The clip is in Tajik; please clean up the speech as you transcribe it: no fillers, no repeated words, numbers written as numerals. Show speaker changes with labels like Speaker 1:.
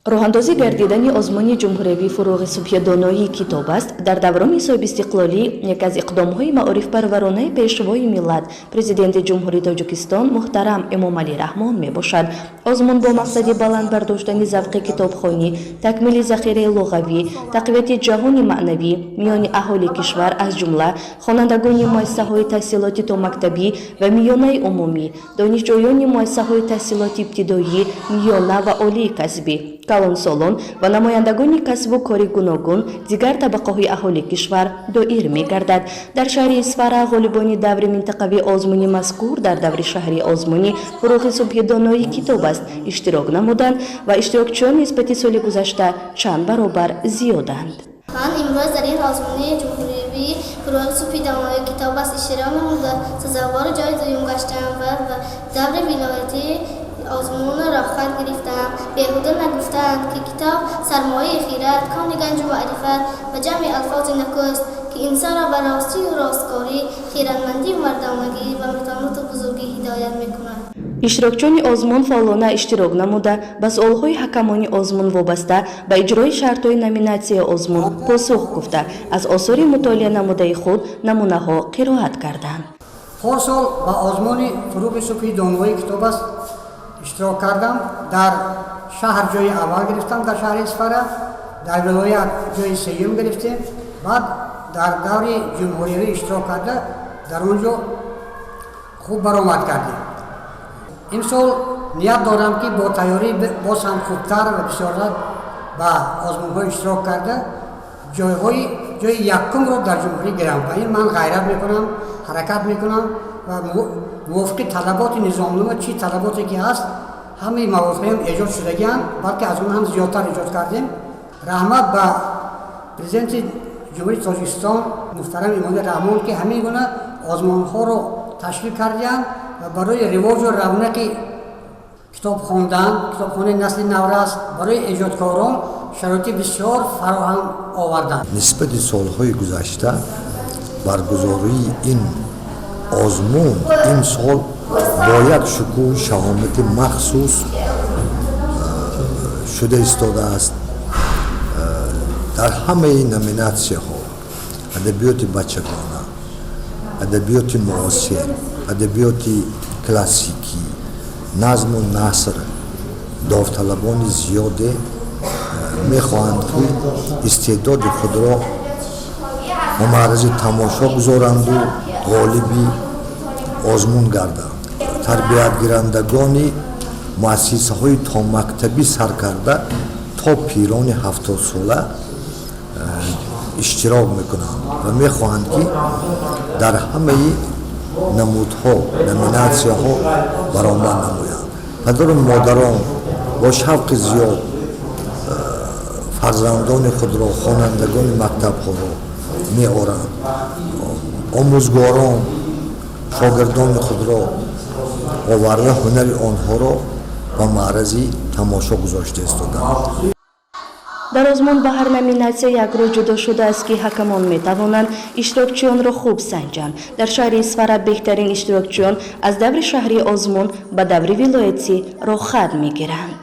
Speaker 1: Роҳандозӣ гардидани озмуни ҷумҳуриявии «Фурӯғи субҳи доноии китоб аст» дар даврони соҳибистиқлолӣ яке аз иқдомҳои маорифпарваронаи Пешвои миллат, Президенти Ҷумҳурии Тоҷикистон муҳтарам Эмомалӣ Раҳмон мебошад. Озмун бо мақсади баланд бардоштани завқи китобхонӣ, такмили захираи луғавӣ, тақвияти ҷаҳони маънавӣ миёни аҳолии кишвар, аз ҷумла хонандагони муассисаҳои таҳсилоти томактабӣ ва миёнаи умумӣ, донишҷӯёни муассисаҳои таҳсилоти ибтидоӣ, миёна ва олии касбӣ, калонсолон ва намояндагони касбу кори гуногун, дигар табақаҳои аҳолии кишвар доир мегардад. Дар шаҳри Исфара ғолибони даври минтақавии озмуни мазкур дар даври шаҳрии озмуни «Фурӯғи субҳи доноии китоб аст» иштирок намуданд ва иштирокчиён нисбати соли гузашта чанд баробар зиёданд.
Speaker 2: Ман имрӯз дар ин озмуни ҷумҳуриявии «Фурӯғи субҳи доноии китоб аст» иштирок намуда, сазовори ҷои дуюм гаштам ва ба даври вилоятии озмунро роҳхат гирифтам. Беҳуда нагуфтаанд, ки китоб сармояи хирад, кони ганҷу маърифат ва ҷамъи алфози накӯст, ки инсонро ба ростию росткорӣ, хирадмандию мардонагӣ ва матонату бузургӣ ҳидоят мекунад.
Speaker 1: Иштирокчиёни озмун фаъолона иштирок намуда, ба суолҳои ҳакамони озмун вобаста ба иҷрои шартҳои номинатсияи озмун посух гуфта, аз осори мутолиа намудаи худ намунаҳо қироат карданд.
Speaker 3: Порсол ба озмуни «Фурӯғи субҳи доноии китоб аст» иштирок кардам. Дар шаҳр ҷои аввал гирифтам, дар шаҳри Исфара, дар вилоят ҷои сеюм гирифтем. Баъд дар даври ҷумҳуриявӣ иштирок карда, дар он ҷо хуб баромад кардем. Имсол ният дорам, ки бо тайёрӣ боз ҳам хубтар ва бисёртар ба озмунҳо иштирок карда, ҷои якумро дар ҷумҳурӣ гирам. Ба ин ман ғайрат мекунам, ҳаракат мекунам ва мувофиқи талаботи низомнома, чӣ талаботе ки ҳаст, ҳамаи маводҳоям эҷод шудагианд, балки аз он ҳам зиёдтар эҷод кардем. Раҳмат ба Президенти Ҷумҳурии Тоҷикистон муҳтарам Эмомалӣ Раҳмон, ки ҳамин гуна озмунҳоро ташкил кардианд ва барои ривоҷу равнақи китоб хондан, китобхонаи насли наврас, барои эҷодкорон шароити бисёр фароҳам оварданд.
Speaker 4: Нисбати солҳои гузашта баргузории ин озмун имсол бо як шукӯҳу шаҳомати махсус шуда истодааст. Дар ҳамаи номинатсияҳо: адабиёти бачагона, адабиёти муосир, адабиёти классикӣ, назму наср, довталабони зиёде мехоҳанд, ки истеъдоди худро ба маърази тамошо гузоранду ғолиби озмун гарданд. Тарбиятгирандагони муассисаҳои томактабӣ сар карда то пирони 70сола иштирок мекунанд ва мехоҳанд, ки дар ҳамаи намудҳо, номинатсияҳо баромад намоянд. Падару модарон бо шавқи зиёд фарзандони худро, хонандагони мактабҳоро меоранд, омӯзгорон шогирдони худро оварда, ҳунари онҳоро ба маърази тамошо гузошта истоданд.
Speaker 1: Дар озмун ба ҳар номинатсия як рӯз ҷудо шудааст, ки ҳакамон метавонанд иштирокчиёнро хуб санҷанд. Дар шаҳри Исфара беҳтарин иштирокчиён аз даври шаҳрии озмун ба даври вилоятӣ роҳхат мегиранд.